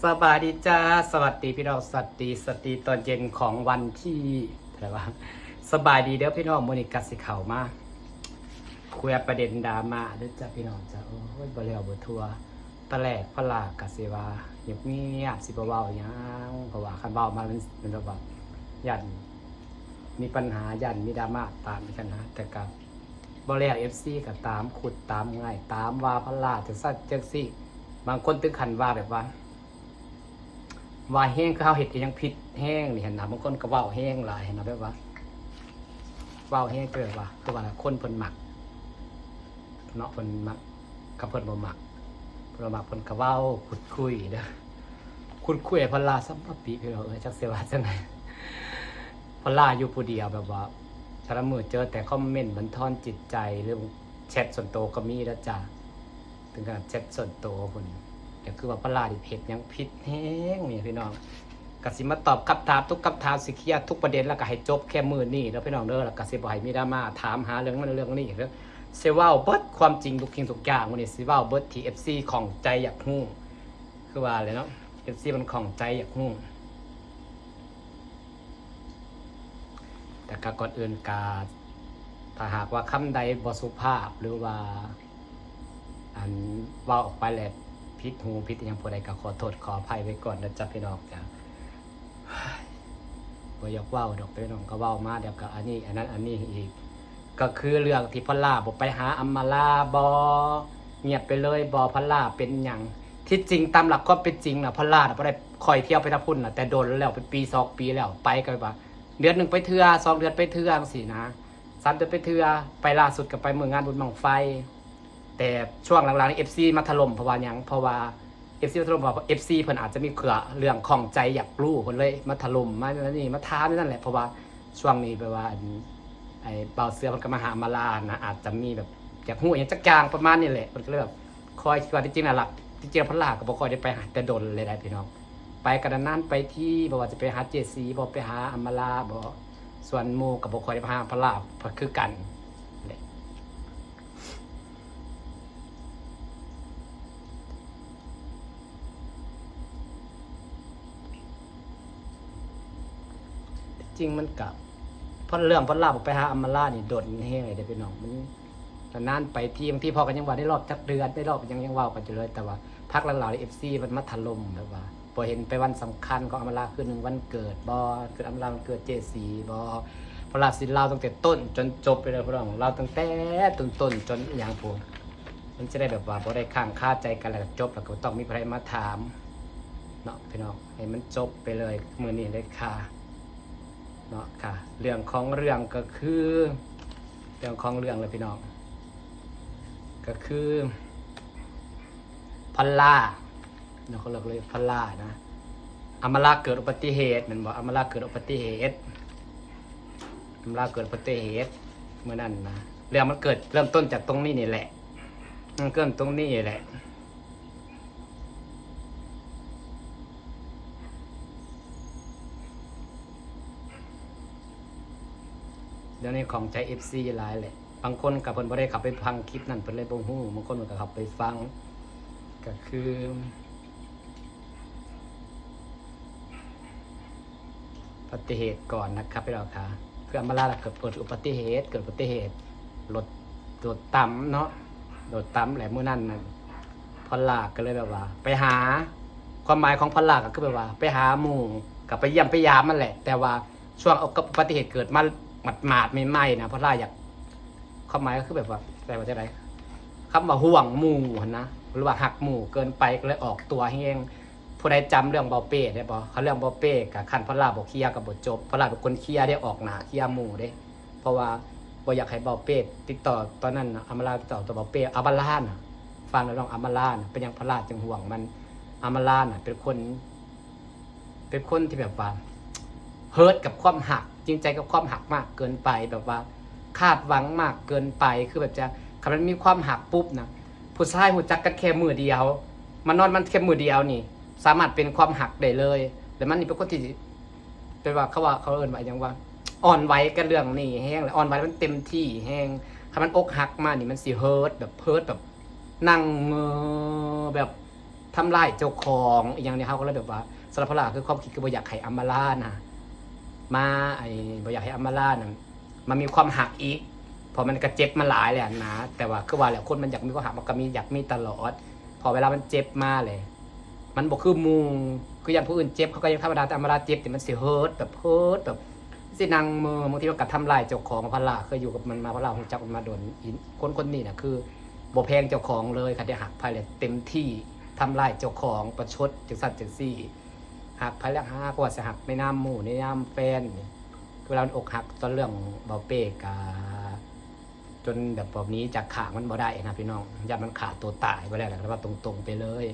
ສະບາຍດີຈ້າ ສະຫວັດດີພີ່ນ້ອງ ສະຫວັດດີ ສະຫວັດດີຕອນເຢັນຂອງວັນທີ ເທົ່າໃດວະ ສະບາຍດີເດີພີ່ນ້ອງ ມື້ນີ້ກະຊິເຂົ້າມາເຄລີຍປະເດັນດຣາມາເດີຈ້າພີ່ນ້ອງຈ້າ. ໂອ້ຍ ບໍ່ແລ້ວບໍ່ທົ່ວ ຕອນແລກພອນລາກະຊິວ່າງຽບໆ ຊິບໍ່ເວົ້າຫຍັງ ເພາະວ່າຄັນເວົ້າມາມັນ ມັນແບບວ່າຢ້ານມີບັນຫາ ຢ້ານມີດຣາມາຕາມອີກຫັ້ນນະ ແຕ່ກະ ບໍ່ແລ້ວ ເອັຟຊີ ກໍຕາມຂຸດຕາມງ່າຍ ຕາມວ່າພອນລາຈັ່ງຊັ້ນຈັ່ງຊີ້ ບາງຄົນເຖິງຂັ້ນວ່າແບບວ່າ ວ່າແຮງ ຄືເຮົາເຮັດອີ່ຫຍັງຜິດແຮງນີ້ຫັ້ນນະ. ບາງຄົນກໍເວົ້າແຮງຫຼາຍຫັ້ນນະ ແບບວ່າເວົ້າແຮງ ແຕ່ແບບວ່າ ຄືວ່າລະ ຄົນເພິ່ນມັກເນາະ ເພິ່ນມັກ ກັບເພິ່ນບໍ່ມັກ ເພິ່ນບໍ່ມັກ ເພິ່ນກໍເວົ້າຂຸດຄຸຍເດີ ຂຸດຄຸຍໃຫ້ພອນລາສຳມະປິ ພີ່ນ້ອງເອີຍ ຈັກຊິວ່າຈັ່ງໃດ. ພອນລາຢູ່ຜູ້ດຽວ ແບບວ່າແຕ່ລະມື້ເຈີແຕ່ຄອມເມັນບັນທອນຈິດໃຈ ຫຼືແຊັດສ່ວນໂຕກໍມີເດີຈ້າ ເຖິງຂະໜາດແຊັດສ່ວນໂຕພຸ້ນ. ກໍຄືວ່າພອນລານີ້ເຮັດຫຍັງຜິດແຮງນີ້ພີ່ນ້ອງ ກໍຊິມາຕອບຄຳຖາມທຸກຄຳຖາມ ຊິເຄລຍທຸກປະເດັນ ແລ້ວກໍໃຫ້ຈົບແຄ່ມື້ນີ້ເດີພີ່ນ້ອງເດີ ແລ້ວກໍຊິບໍ່ໃຫ້ມີດຣາມາຖາມຫາເລື່ອງນັ້ນເລື່ອງນີ້ເດີ ຊິເວົ້າເບິດຄວາມຈິງທຸກສິ່ງທຸກຢ່າງ. ມື້ນີ້ຊິເວົ້າເບິດທີ່ເອັຟຊີຂ້ອງໃຈຢາກຮູ້ ຄືວ່າແຫຼະເນາະ ເອັຟຊີມັນຂ້ອງໃຈຢາກຮູ້. ແຕ່ກໍກ່ອນອື່ນກະ ຖ້າຫາກວ່າຄຳໃດບໍ່ສຸພາບ ຫຼືວ່າ ອັນ ເວົ້າອອກໄປແລ້ວຜິດຫູຜິດຫຍັງຜູ້ໃດ ກໍຂໍໂທດຂໍອະໄພໄວ້ກ່ອນເດີຈ້າພີ່ນ້ອງຈ້າ. ບໍ່ຢາກເວົ້າດອກພີ່ນ້ອງ ກໍເວົ້າມາ ດຽວກໍອັນນີ້ອັນນັ້ນອັນນີ້ອີກ ກໍຄືເລື່ອງທີ່ພອນລາບໍ່ໄປຫາອຳມາລາບໍ ງຽບໄປເລີຍບໍ ພອນລາເປັນຫຍັງ? ທີ່ຈິງຕາມຫຼັກຄວາມເປັນຈິງນະ ພອນລານະບໍ່ໄດ້ຄ່ອຍທ່ຽວໄປທາງພຸ້ນນະ ແຕ່ດົນແລ້ວ ເປັນປີສອງປີແລ້ວ ໄປກໍແບບວ່າ ເດືອນໜຶ່ງໄປເທື່ອ ສອງເດືອນໄປເທື່ອ ຈັ່ງຊີ້ນະ ສາມເດືອນໄປເທື່ອ ໄປລ່າສຸດກໍໄປມື້ງານບຸນບັ້ງໄຟ. ແຕ່ຊ່ວງຫຼັງໆນີ້ ເອັຟຊີ ມາຖະຫຼົ່ມ ເພາະວ່າຫຍັງ? ເພາະວ່າ ເອັຟຊີ ມາຖະຫຼົ່ມ ເພາະວ່າ ເອັຟຊີ ເພິ່ນອາດຈະມີເຄື່ອເລື່ອງຂ້ອງໃຈຢາກຮູ້ ເພິ່ນເລີຍມາຖະຫຼົ່ມ ມານັ້ນນີ້ ມາຖາມຢູ່ນັ້ນແຫຼະ ເພາະວ່າຊ່ວງນີ້ແບບວ່າ ອັນ ໄອ້ບ່າວເສືອເພິ່ນກໍມາຫາອຳມາລານະ ອາດຈະມີແບບຢາກຮູ້ຫຍັງຈັກຢ່າງປະມານນີ້ແຫຼະ ເພິ່ນກໍເລີຍແບບ ຄອຍ ທີ່ວ່າທີ່ຈິງນະ ຫຼັກ ທີ່ຈິງແລ້ວພອນລາກໍບໍ່ຄ່ອຍໄດ້ໄປຫາ ແຕ່ດົນແລ້ວໄດ໋ພີ່ນ້ອງ ໄປກັນນານໆໄປທີ ບໍ່ວ່າຈະໄປຫາເຈຊີບໍ ໄປຫາອຳມາລາບໍ ສ່ວນໝູ່ກໍບໍ່ຄ່ອຍໄດ້ໄປຫາພອນລາຄືກັນແຫຼະ. ທີ່ຈິງມັນກະ ເພາະເລື່ອງພອນລາໄປຫາອຳມາລານີ້ດົນແຮງເລີຍເດ້ພີ່ນ້ອງ ມັນນານໆໄປທີ ບາງທີພໍ່ກໍຍັງວ່າໄດ້ຮອບຈັກເດືອນ ໄດ້ຮອບຫຍັງ ຍັງເວົ້າກັນຢູ່ເລີຍ ແຕ່ວ່າພັກຫຼັງໆນີ້ ເອັຟຊີ ເພິ່ນມາຖະຫຼົ່ມແບບວ່າ ບໍ່ເຫັນໄປວັນສຳຄັນຂອງອຳມາລາ ຄືໜຶ່ງວັນເກີດບໍ ຄືອຳມາລາວັນເກີດເຈຊີບໍ ພອນລາຊິເລົ່າຕັ້ງແຕ່ຕົ້ນຈົນຈົບໄປເລີຍພີ່ນ້ອງ ເລົ່າຕັ້ງແຕ່ຕົ້ນໆຈົນອີ່ຫຍັງພຸ້ນ ມັນຈະໄດ້ແບບວ່າບໍ່ໄດ້ຄ້າງຄາໃຈກັນ ແລ້ວກໍຈົບ ແລ້ວກໍບໍ່ຕ້ອງມີໃຜມາຖາມເນາະພີ່ນ້ອງ ໃຫ້ມັນຈົບໄປເລີຍມື້ນີ້ເລີຍຄ່ະເນາະຄ່ະ. ເລື່ອງຂອງເລື່ອງກໍຄື ເລື່ອງຂອງເລື່ອງເລີຍພີ່ນ້ອງ ກໍຄື ພັນລາເນາະ ເຂົາເອີ້ນພັນລານະ ອຳມາລາເກີດອຸບັດຕິເຫດແມ່ນບໍ່? ອຳມາລາເກີດອຸບັດຕິເຫດ ອຳມາລາເກີດອຸບັດຕິເຫດມື້ນັ້ນນະ ເລື່ອງມັນເກີດເລີ່ມຕົ້ນຈາກຕົງນີ້ນີ້ແຫຼະ ມັນເລີ່ມຕົງນີ້ແຫຼະ. ດຽວນີ້ຂ້ອງໃຈເອັຟຊີຫຼາຍແຫຼະ ບາງຄົນກໍເພິ່ນບໍ່ໄດ້ເຂົ້າໄປຟັງຄລິບນັ້ນ ເພິ່ນເລີຍບໍ່ຮູ້ ບາງຄົນກໍເຂົ້າໄປຟັງ ກໍຄື ປະຕິເຫດກ່ອນນະຄັບພີ່ນ້ອງຂາ ຄືອຳມາລານະເກີດອຸບັດຕິເຫດ ເກີດອຸບັດຕິເຫດລົດ ລົດຕຳເນາະ ລົດຕຳ ແລະມື້ນັ້ນນະ ພອນລາກໍເລີຍແບບວ່າໄປຫາ ຄວາມໝາຍຂອງພອນລາກໍຄືແບບວ່າໄປຫາໝູ່ ກໍໄປຢ້ຽມໄປຢາມຫັ້ນແຫຼະ ແຕ່ວ່າຊ່ວງອຸບັດຕິເຫດເກີດມາໝາດໆໃໝ່ໆນະ ພອນລາຢາກ ຄວາມໝາຍກໍຄືແບບວ່າ ແປວ່າຈັ່ງໃດ ຄຳວ່າຫ່ວງໝູ່ຫັ້ນນະ ຫຼືວ່າຮັກໝູ່ເກີນໄປ ກໍເລີຍອອກຕົວແຮງ. ຜູ້ໃດຈຳເລື່ອງເບົາເປ້ໄດ້ບໍ່? ຄັນເລື່ອງເບົາເປ້ກະ ຄັນພອນລາບໍ່ເຄລຍກໍບໍ່ຈົບ ພອນລາເປັນຄົນເຄລຍເດ້ ອອກໜ້າເຄລຍໝູ່ເດ້ ເພາະວ່າບໍ່ຢາກໃຫ້ເບົາເປ້ຕິດຕໍ່ ຕອນນັ້ນນະ ອຳມາລາຕິດຕໍ່ຕໍ່ເບົາເປ້ ອຳມາລານະ ຟັງແລ້ວນ້ອງ ອຳມາລານະ ເປັນຫຍັງພອນລາຈຶ່ງຫ່ວງມັນ? ອຳມາລານະ ເປັນຄົນ ເປັນຄົນທີ່ແບບວ່າເຮີດກັບຄວາມຮັກ ຈິງໃຈກັບຄວາມຮັກມາກເກີນໄປ ແບບວ່າຄາດຫວັງມາກເກີນໄປ ຄືແບບຈະ ຄັນມັນມີຄວາມຮັກປຸບນະ ຜູ້ຊາຍຮູ້ຈັກກັນແຄ່ມື້ດຽວ ມານອນນຳກັນແຄ່ມື້ດຽວນີ້ ສາມາດເປັນຄວາມຮັກໄດ້ເລີຍ ແລ້ວມັນນີ້ເປັນຄົນທີ່ ແບບວ່າ ເຂົາວ່າ ເຂົາເອີ້ນວ່າຫຍັງວະ ອ່ອນໄຫວກັບເລື່ອງນີ້ແຮງ ແລະ ອ່ອນໄຫວ ມັນເຕັມທີ່ແຮງ ຄັນມັນອົກຫັກມານີ້ ມັນຊິເຮີດ ແບບເຮີດ ແບບນັ່ງເງີ ແບບ ທຳລາຍເຈົ້າຂອງອີ່ຫຍັງນີ້ ເຮົາກໍເລີຍແບບວ່າ ສຳລັບພອລລາຄືຄວາມຄິດຄືບໍ່ຢາກໃຫ້ອຳມາລານະ ມາ ໄອ້ ບໍ່ຢາກໃຫ້ອຳມາລານະ ມາມີຄວາມຮັກອີກ ເພາະມັນກໍເຈັບມາຫຼາຍແລ້ວນະ. ແຕ່ວ່າຄືວ່າແຫຼະ ຄົນມັນຢາກມີຄວາມຮັກ ມັນກໍມີ ຢາກມີຕະຫຼອດ ເພາະເວລາມັນເຈັບມາແຫຼະ ມັນບໍ່ຄືໝູ່ ຄືຢ່າງຜູ້ອື່ນເຈັບ ເຂົາກໍຍັງທຳມະດາ ແຕ່ອຳມາລາເຈັບນີ້ມັນຊິເຮີດແບບ ເຮີດແບບ ຊິນັ່ງເມີ ບາງທີມັນກໍທຳລາຍເຈົ້າຂອງ. ພອລລາເຄີຍຢູ່ກັບມັນມາ ພອລລາຮູ້ຈັກມັນມາດົນ ອີ ຄົນຄົນນີ້ນະຄືບໍ່ແພງເຈົ້າຂອງເລີຍ ຄັນໄດ້ຮັກໃຜແລ້ວເຕັມທີ່ ທຳລາຍເຈົ້າຂອງ ປະຊົດ ຈັ່ງຊັ້ນຈັ່ງຊີ້ ຮັກໃຜແລ້ວຮັກ ບໍ່ວ່າຊິຮັກໃນນາມໝູ່ ໃນນາມແຟນ ເວລາມັນອົກຫັກ ຕອນເລື່ອງເບົາເປ້ກະ ຈົນແບບ ແບບໜີຈາກຂ້າງມັນບໍ່ໄດ້ນະພີ່ນ້ອງ ຢ້ານມັນຂ້າຕົວຕາຍໄປແລ້ວ ລະເວົ້າຕົງໆໄປເລີຍ.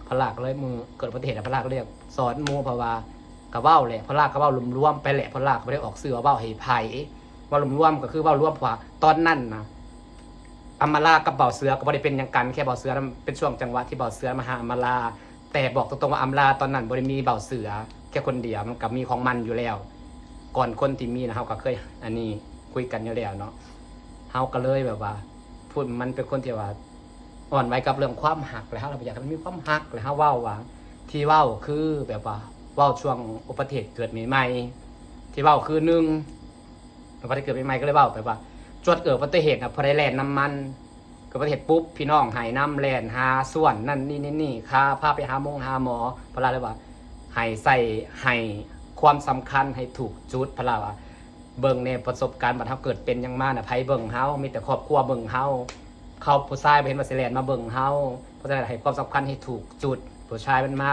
ພອລລາກໍເລີຍ ມື້ເກີດອຸບັດຕິເຫດ ພອລລາກໍເລີຍສອນໝູ່ ເພາະວ່າກໍເວົ້າແຫຼະ ພອລລາກໍເວົ້າລວມໆໄປແຫຼະ ພອລລາກໍບໍ່ໄດ້ອອກຊື່ວ່າເວົ້າໃຫ້ໃຜ ເວົ້າລວມໆກໍຄືເວົ້າລວມ ເພາະວ່າຕອນນັ້ນນະ ອຳມາລາກັບເບົາເສືອກໍບໍ່ໄດ້ເປັນຫຍັງກັນ ແຄ່ເບົາເສືອນຳ ເປັນຊ່ວງຈັງຫວະທີ່ເບົາເສືອມາຫາອຳມາລາ ແຕ່ບອກຕົງໆວ່າອຳມາລາຕອນນັ້ນບໍ່ໄດ້ມີເບົາເສືອແຄ່ຄົນດຽວ ມັນກໍມີຂອງມັນຢູ່ແລ້ວ ກ່ອນຄົນທີ່ມີນະ ເຮົາກໍເຄີຍອັນນີ້ຄຸຍກັນຢູ່ແລ້ວເນາະ. ເຮົາກໍເລີຍແບບວ່າ ພຸ້ນມັນເປັນຄົນທີ່ວ່າອ່ອນໄຫວກັບເລື່ອງຄວາມຮັກ ແລ້ວເຮົາລະບໍ່ຢາກໃຫ້ມັນມີຄວາມຮັກ ແລ້ວເຮົາເວົ້າວ່າ ທີ່ເວົ້າຄືແບບວ່າເວົ້າຊ່ວງອຸບັດຕິເຫດເກີດໃໝ່ໆ ທີ່ເວົ້າຄື ໜຶ່ງ ອຸບັດຕິເຫດເກີດໃໝ່ໆ ກໍເລີຍເວົ້າໄປວ່າ ຈວດເກີດອຸບັດຕິເຫດນະ ຜູ້ໃດແລ່ນນຳມັນ ເກີດອຸບັດຕິເຫດປຸບ ພີ່ນ້ອງໃຫ້ນຳ ແລ່ນຫາຊວນນັ້ນນີ້ນີ້ ຄາ ພາໄປຫາໂມງຫາໝໍ. ພະລາເລີຍວ່າ ໃຫ້ໃສ່ ໃຫ້ຄວາມສຳຄັນໃຫ້ຖືກຈຸດ ພະລາວ່າ ເບິ່ງແດ່ປະສົບການ ບັດເຮົາເກີດເປັນຫຍັງມານະ ໃຜເບິ່ງເຮົາ ມີແຕ່ຄອບຄົວເບິ່ງເຮົາ ເຂົາ ຜູ້ຊາຍບໍ່ເຫັນວ່າຊິແລ່ນມາເບິ່ງເຮົາ. ເພາະສະນັ້ນໃຫ້ຄວາມສຳຄັນໃຫ້ຖືກຈຸດ ຜູ້ຊາຍມັນມາ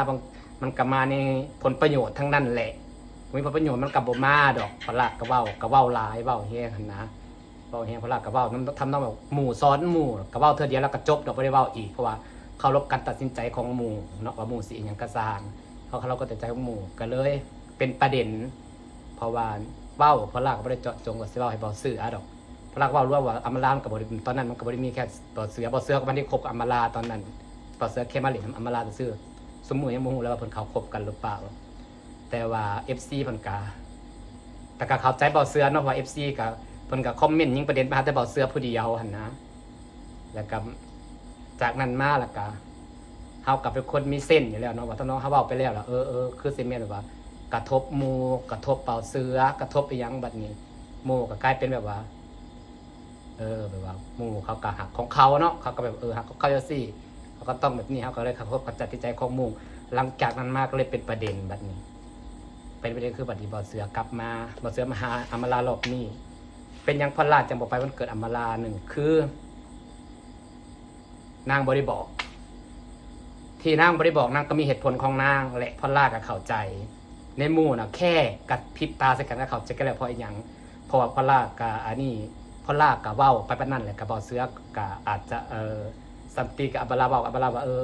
ມັນກໍມາໃນຜົນປະໂຫຍດທັງນັ້ນແຫຼະ ບໍ່ມີຜົນປະໂຫຍດມັນກໍບໍ່ມາດອກ. ພະລາກໍເວົ້າ ກໍເວົ້າຫຼາຍ ເວົ້າແຮງຫັ້ນນະ ເວົ້າແຮງ ພະລາກໍເວົ້ານຳ ທຳນອງແບບໝູ່ສອນໝູ່ ກໍເວົ້າເທື່ອດຽວແລ້ວກໍຈົບດອກ ບໍ່ໄດ້ເວົ້າອີກ ເພາະວ່າເຄົາລົບການຕັດສິນໃຈຂອງໝູ່ເນາະ ວ່າໝູ່ຊິອີ່ຫຍັງກໍຊ່າງ ເຮົາເຄົາລົບການຕັດສິນໃຈຂອງໝູ່ ກໍເລີຍເປັນປະເດັນ. ເພາະວ່າເວົ້າ ພະລາກໍບໍ່ໄດ້ເຈາະຈົງວ່າຊິເວົ້າໃຫ້ເບົາເສືອດອກ ພະລາເວົ້າລວມວ່າອຳມາລາມັນກໍບໍ່ໄດ້ ຕອນນັ້ນມັນກໍບໍ່ໄດ້ມີແຄ່ເບົາເສືອ ເບົາເສືອກໍບໍ່ໄດ້ຄົບກັບອຳມາລາຕອນນັ້ນ ເບົາເສືອແຄ່ມາຫຼິ້ນນຳອຳມາລາຊື່ໆ. ຊຸມມື້ຍັງບໍ່ຮູ້ເລີຍວ່າເພິ່ນເຂົ້າຄົບກັນຫຼືເປົ່າ ແຕ່ວ່າເອັຟຊີເພິ່ນກະ ແຕ່ກໍເຂົ້າໃຈເບົາເສືອເນາະ ວ່າເອັຟຊີກໍ ເພິ່ນກໍຄອມເມັນຍິງປະເດັນໄປຫາແຕ່ເບົາເສືອຜູ້ດຽວຫັ້ນນະ. ແລ້ວກໍຈາກນັ້ນມາ ແລ້ວກໍເຮົາກໍເປັນຄົນມີເຊັນຢູ່ແລ້ວເນາະ ວ່າທຳນອງເຮົາເວົ້າໄປແລ້ວລະ ເອີ ເອີ ຄືຊິແມ່ນແບບວ່າກະທົບໝູ່ ກະທົບເບົາເສືອ ກະທົບອີ່ຫຍັງ ບັດນີ້ໝູ່ກໍກາຍເປັນແບບວ່າ ເອີ ແບບວ່າໝູ່ເຂົາກໍຮັກຂອງເຂົາເນາະ ເຂົາກໍແບບ ເອີ ຮັກຂອງເຂົາຈັ່ງຊີ້ ເຂົາກໍຕ້ອງແບບນີ້ ເຮົາກໍເລີຍເຂົ້າຄົບກັບຕັດສິນໃຈຂອງໝູ່. ຫຼັງຈາກນັ້ນມາກໍເລີຍເປັນປະເດັນ ບັດນີ້ເປັນປະເດັນ ຄືບັດນີ້ເບົາເສືອກັບມາ ເບົາເສືອມາຫາອຳມາລາລອບນີ້ ເປັນຫຍັງພອລລາຈຶ່ງບໍ່ໄປວັນເກີດອຳມາລາ? ໜຶ່ງຄື ນາງບໍ່ໄດ້ບອກ ທີ່ນາງບໍ່ໄດ້ບອກ ນາງກໍມີເຫດຜົນຂອງນາງ ແລະ ພອລລາກໍເຂົ້າໃຈ. ໃນໝູ່ນະ ແຄ່ກະພິບຕາໃສ່ກັນກໍເຂົ້າໃຈກັນແລ້ວ ເພາະອີ່ຫຍັງ? ເພາະວ່າພອລລາກໍອັນນີ້ ພອລລາກໍເວົ້າໄປປານນັ້ນແຫຼະ ກໍເບົາເສືອກໍອາດຈະ ເອີ ສຳຕິກັບອຳມາລາເວົ້າ ອຳມາລາວ່າ ເອີ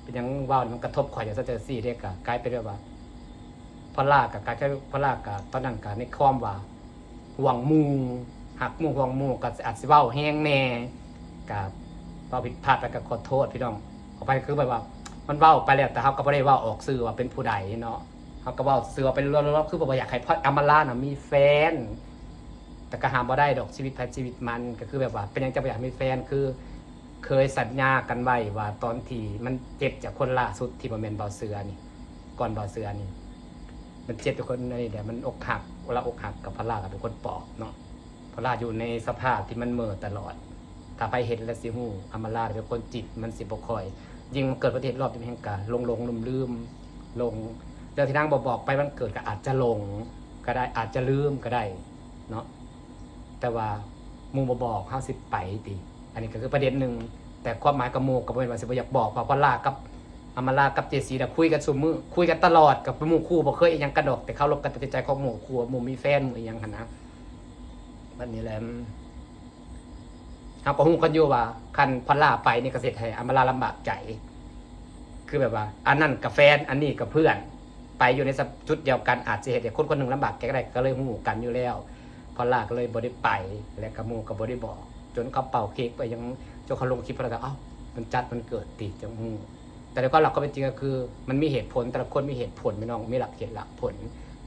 ເປັນຫຍັງເວົ້ານີ້ມັນກະທົບຂ້ອຍ ຈັ່ງຊັ້ນຈັ່ງຊີ້ເດ້ ກໍກາຍເປັນແບບວ່າ ພອລລາກໍກາຍ ພອລລາກໍຕອນນັ້ນກໍໃນຄວາມວ່າ ຫ່ວງໝູ່ ຮັກໝູ່ ຫ່ວງໝູ່ ກໍອາດຊິເວົ້າແຮງແດ່ ກໍເວົ້າຜິດພາດໄປກໍຂໍໂທດພີ່ນ້ອງ ຂໍອະໄພ. ຄືແບບວ່າມັນເວົ້າໄປແລ້ວ ແຕ່ເຮົາກໍບໍ່ໄດ້ເວົ້າອອກຊື່ວ່າເປັນຜູ້ໃດເນາະ ເຮົາກໍເວົ້າຊື່ວ່າເປັນລວມໆ ຄືແບບວ່າຢາກໃຫ້ອຳມາລານະມີແຟນ ແຕ່ກໍຫ້າມບໍ່ໄດ້ດອກ ຊີວິດໃຜຊີວິດມັນ ກໍຄືແບບວ່າເປັນຫຍັງຈັ່ງບໍ່ຢາກມີແຟນ ຄື ເຄີຍສັນຍາກັນໄວ້ວ່າຕອນທີ່ມັນເຈັບຈາກຄົນລ່າສຸດທີ່ບໍ່ແມ່ນເບົາເສືອນີ້ ກ່ອນເບົາເສືອນີ້ ມັນເຈັບຈາກຄົນນີ້ແຫຼະ ມັນອົກຫັກ ເວລາອົກຫັກກັບພອລລາກໍເປັນຄົນປອບເນາະ ພອລລາຢູ່ໃນສະພາບທີ່ມັນເມີຕະຫຼອດ ຖ້າໃຜເຫັນແລ້ວຊິຮູ້ ອຳມາລາເປັນຄົນຈິດມັນຊິບໍ່ຄ່ອຍ ຍິ່ງມາເກີດປະເທດລອບນີ້ແຮ່ງກະຫຼົງໆລືມໆ ຫຼົງ ເລື່ອງທີ່ນາງບໍ່ບອກໄປວັນເກີດກໍອາດຈະຫຼົງກໍໄດ້ ອາດຈະລືມກໍໄດ້ເນາະ. ແຕ່ວ່າໝູ່ບໍ່ບອກເຮົາຊິໄປຕິ ອັນນີ້ກໍຄືປະເດັນໜຶ່ງ ແຕ່ຄວາມໝາຍກັບໝູ່ກໍບໍ່ແມ່ນວ່າຊິບໍ່ຢາກບອກ ເພາະພອລລາກັບອຳມາລາກັບເຈຊີນະຄຸຍກັນຊຸມມື້ ຄຸຍກັນຕະຫຼອດ ກັບໝູ່ຄູ່ບໍ່ເຄີຍອີ່ຫຍັງກັນດອກ ແຕ່ເຄົາລົບກັນຕັດສິນໃຈຂອງໝູ່ຄູ່ ໝູ່ມີແຟນໝູ່ອີ່ຫຍັງຫັ້ນນະ ບັດນີ້ແຫຼະ ເຮົາກໍຮູ້ກັນຢູ່ວ່າຄັນພອລລາໄປນີ້ກໍຊິເຮັດໃຫ້ອຳມາລາລຳບາກໃຈ ຄືແບບວ່າອັນນັ້ນກໍແຟນ ອັນນີ້ກໍເພື່ອນ ໄປຢູ່ໃນຈຸດດຽວກັນ ອາດຊິເຮັດໃຫ້ຄົນຄົນໜຶ່ງລຳບາກໃຈກໍໄດ້ ກໍເລີຍຮູ້ກັນຢູ່ແລ້ວ ພອລລາກໍເລີຍບໍ່ໄດ້ໄປ ແລະກໍໝູ່ກໍບໍ່ໄດ້ບອກ ຈົນເຂົາເປົ່າເຄ້ກໄປຫຍັງ ຈົນເຂົາລົງຄລິບ ພອລລາກໍ ເອົ້າ ມັນຈັດວັນເກີດຕິ ຈັ່ງຮູ້. ແຕ່ໃນຄວາມຫຼັກຄວາມເປັນຈິງກໍຄື ມັນມີເຫດຜົນ ແຕ່ລະຄົນມີເຫດຜົນພີ່ນ້ອງ ມີຫຼັກເຫດຫຼັກຜົນ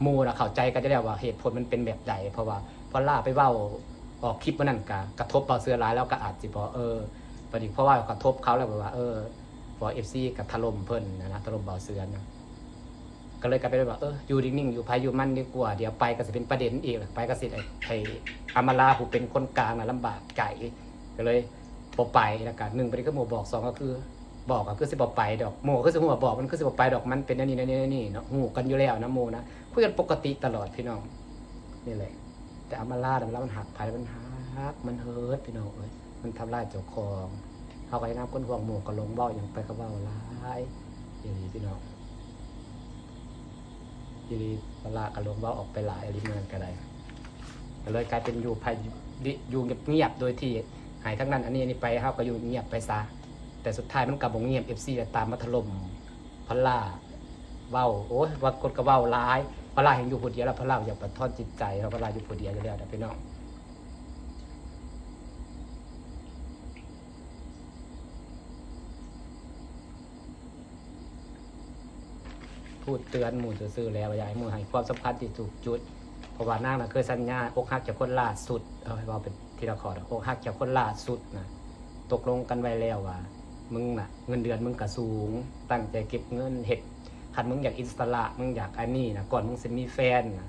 ໝູ່ນະເຂົ້າໃຈກັນຢູ່ແລ້ວວ່າເຫດຜົນມັນເປັນແບບໃດ ເພາະວ່າພອລລາໄປເວົ້າອອກຄລິບມື້ນັ້ນກະກະທົບເບົາເສືອຫຼາຍ ລາວກໍອາດຊິບໍ່ ເອີ ບັດນີ້ເພາະວ່າກະທົບເຂົາແລ້ວແບບວ່າ ເອີ ເພາະວ່າເອັຟຊີກໍຖະຫຼົ່ມເພິ່ນນະ ຖະຫຼົ່ມເບົາເສືອນະ ກໍເລີຍກາຍເປັນວ່າ ເອີ ຢູ່ນິ່ງໆ ຢູ່ໃຜຢູ່ມັນດີກວ່າ ດຽວໄປກໍຊິເປັນປະເດັນອີກ ໄປກໍຊິໄດ້ໃຫ້ອຳມາລາຜູ້ເປັນຄົນກາງນະລຳບາກໃຈ ກໍເລີຍບໍ່ໄປ. ແລ້ວກໍໜຶ່ງປະເດັນຄືໝູ່ບອກ ສອງກໍຄືບອກກໍຄືຊິບໍ່ໄປດອກ ໝູ່ກໍຄືຊິຮູ້ວ່າບອກມັນຄືຊິບໍ່ໄປດອກ ມັນເປັນແນວນີ້ແນວນີ້ແນວນີ້ເນາະ ຮູ້ກັນຢູ່ແລ້ວນະໝູ່ນະ ຄຸຍກັນປົກກະຕິຕະຫຼອດພີ່ນ້ອງ ນີ້ແຫຼະ. ແຕ່ອຳມາລານະ ເວລາມັນຮັກໃຜມັນຮັກ ມັນເຮີດພີ່ນ້ອງເອີຍ ມັນທຳລາຍເຈົ້າຂອງ. ເຮົາກໍໃນນາມຄົນຫ່ວງໝູ່ກໍຫຼົງເວົ້າຫຍັງໄປ ກໍເວົ້າຫຼາຍອີ່ຫຼີພີ່ນ້ອງ ອີ່ຫຼີ ພອລລາກໍຫຼົງເວົ້າອອກໄປຫຼາຍອີ່ຫຼີ ມື້ນັ້ນກໍໄດ້ ກໍເລີຍກາຍເປັນຢູ່ໃຜ ຢູ່ງຽບໆ ໂດຍທີ່ໃຫ້ທັງນັ້ນອັນນີ້ອັນນີ້ໄປ ເຮົາກໍຢູ່ງຽບໄປຊະ. ແຕ່ສຸດທ້າຍມັນກໍບໍ່ງຽບ ເອັຟຊີ ກໍຕາມມາຖະຫຼົ່ມ ພອລລາເວົ້າ ໂອ້ຍ ບາງຄົນກໍເວົ້າຫຼາຍ ພອລລາແຮ່ງຢູ່ຜູ້ດຽວແລ້ວ ພອລລາຢາກປະທອນຈິດໃຈ ເພາະພອລລາຢູ່ຜູ້ດຽວຢູ່ແລ້ວນະພີ່ນ້ອງ. ພູດເຕືອນໝູ່ຊື່ໆ ແລ້ວ ວ່າຢາກໃຫ້ໝູ່ໃຫ້ຄວາມສຳຄັນທີ່ຖືກຈຸດ ເພາະວ່ານາງນະເຄີຍສັນຍາອົກຫັກຈາກຄົນລ່າສຸດ ເອົາ ເວົ້າເປັນທີລະຂໍ້ ອົກຫັກຈາກຄົນລ່າສຸດນະ ຕົກລົງກັນໄວ້ແລ້ວວ່າ ມຶງນະເງິນເດືອນມຶງກະສູງ ຕັ້ງໃຈເກັບເງິນເຮັດ ຄັນມຶງຢາກອິດສະຫຼະ ມຶງຢາກອັນນີ້ນະ ກ່ອນມຶງຊິມີແຟນນະ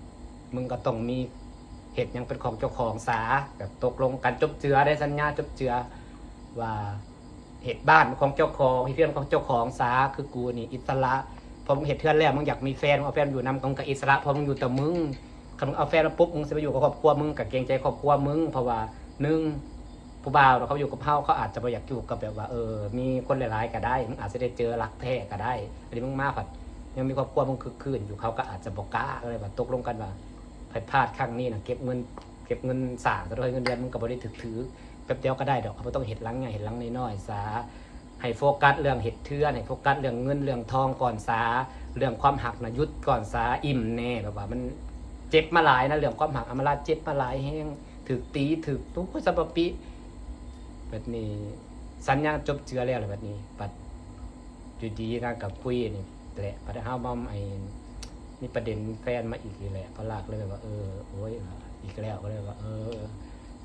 ມຶງກໍຕ້ອງມີເຮັດຫຍັງເປັນຂອງເຈົ້າຂອງສາ ກໍຕົກລົງກັນຈົບເຈືອເດ້ ສັນຍາຈົບເຈືອວ່າ ເຮັດບ້ານຂອງເຈົ້າຂອງ ເຮັດເຮືອນຂອງເຈົ້າຂອງສາ ຄືກູນີ້ອິດສະຫຼະ ພໍມຶງເຮັດເຮືອນແລ້ວ ມຶງຢາກມີແຟນ ເອົາແຟນມາຢູ່ນຳ ກໍອິດສະຫຼະ ເພາະມຶງຢູ່ແຕ່ມຶງ ຄັນມຶງເອົາແຟນມາປຸບ ມຶງຊິໄປຢູ່ກັບຄອບຄົວ ມຶງກໍເກງໃຈຄອບຄົວມຶງ ເພາະວ່າໜຶ່ງ ຜູ້ບ່າວເນາະ ເຂົາຢູ່ກັບເຮົາ ເຂົາອາດຈະບໍ່ຢາກຢູ່ກັບແບບວ່າ ເອີ ມີຄົນຫຼາຍໆກໍໄດ້ ມຶງອາດຊິໄດ້ເຈີລັກແທ້ກໍໄດ້ ອັນນີ້ມຶງມາພັດຍັງມີຄອບຄົວ ມຶງຄຶກຄື້ນຢູ່ ເຂົາກໍອາດຈະບໍ່ກ້າ ກໍເລີຍວ່າຕົກລົງກັນວ່າ ຜິດພາດຄັ້ງນີ້ນະ ເກັບເງິນ ເກັບເງິນສ້າງ ເທົ່າໃດເງິນເດືອນມັນກໍບໍ່ໄດ້ຖືກໆ ແປັບດຽວກໍໄດ້ດອກ ເຮົາບໍ່ຕ້ອງເຮັດຫຼັງໃຫຍ່ ເຮັດຫຼັງນ້ອຍໆຊະ ໃຫ້ໂຟກັສເລື່ອງເຮັດເຮືອນ ໃຫ້ໂຟກັສເລື່ອງເງິນເລື່ອງທອງກ່ອນສາ ເລື່ອງຄວາມຮັກນະຢຸດກ່ອນສາ ອີ່ມແດ່ ແບບວ່າມັນເຈັບມາຫຼາຍນະ ເລື່ອງຄວາມຮັກ ອຳມາລາເຈັບມາຫຼາຍແຮງ ຖືກຕີ ຖືກ ໂອ້ຍ ສະປະປິ ບັດນີ້ສັນຍາຈົບເຈືອແລ້ວລະ ບັດນີ້ບັດ ຢູ່ດີນາງກໍຄຸຍນີ້ແຫຼະ ບັດເຮົາມາ ໄອ້ ມີປະເດັນແຟນມາອີກນີ້ແຫຼະ ພອລລາກໍເລີຍແບບວ່າ ເອີ ໂອ້ຍ ອີກແລ້ວ ກໍເລີຍວ່າ ເອີ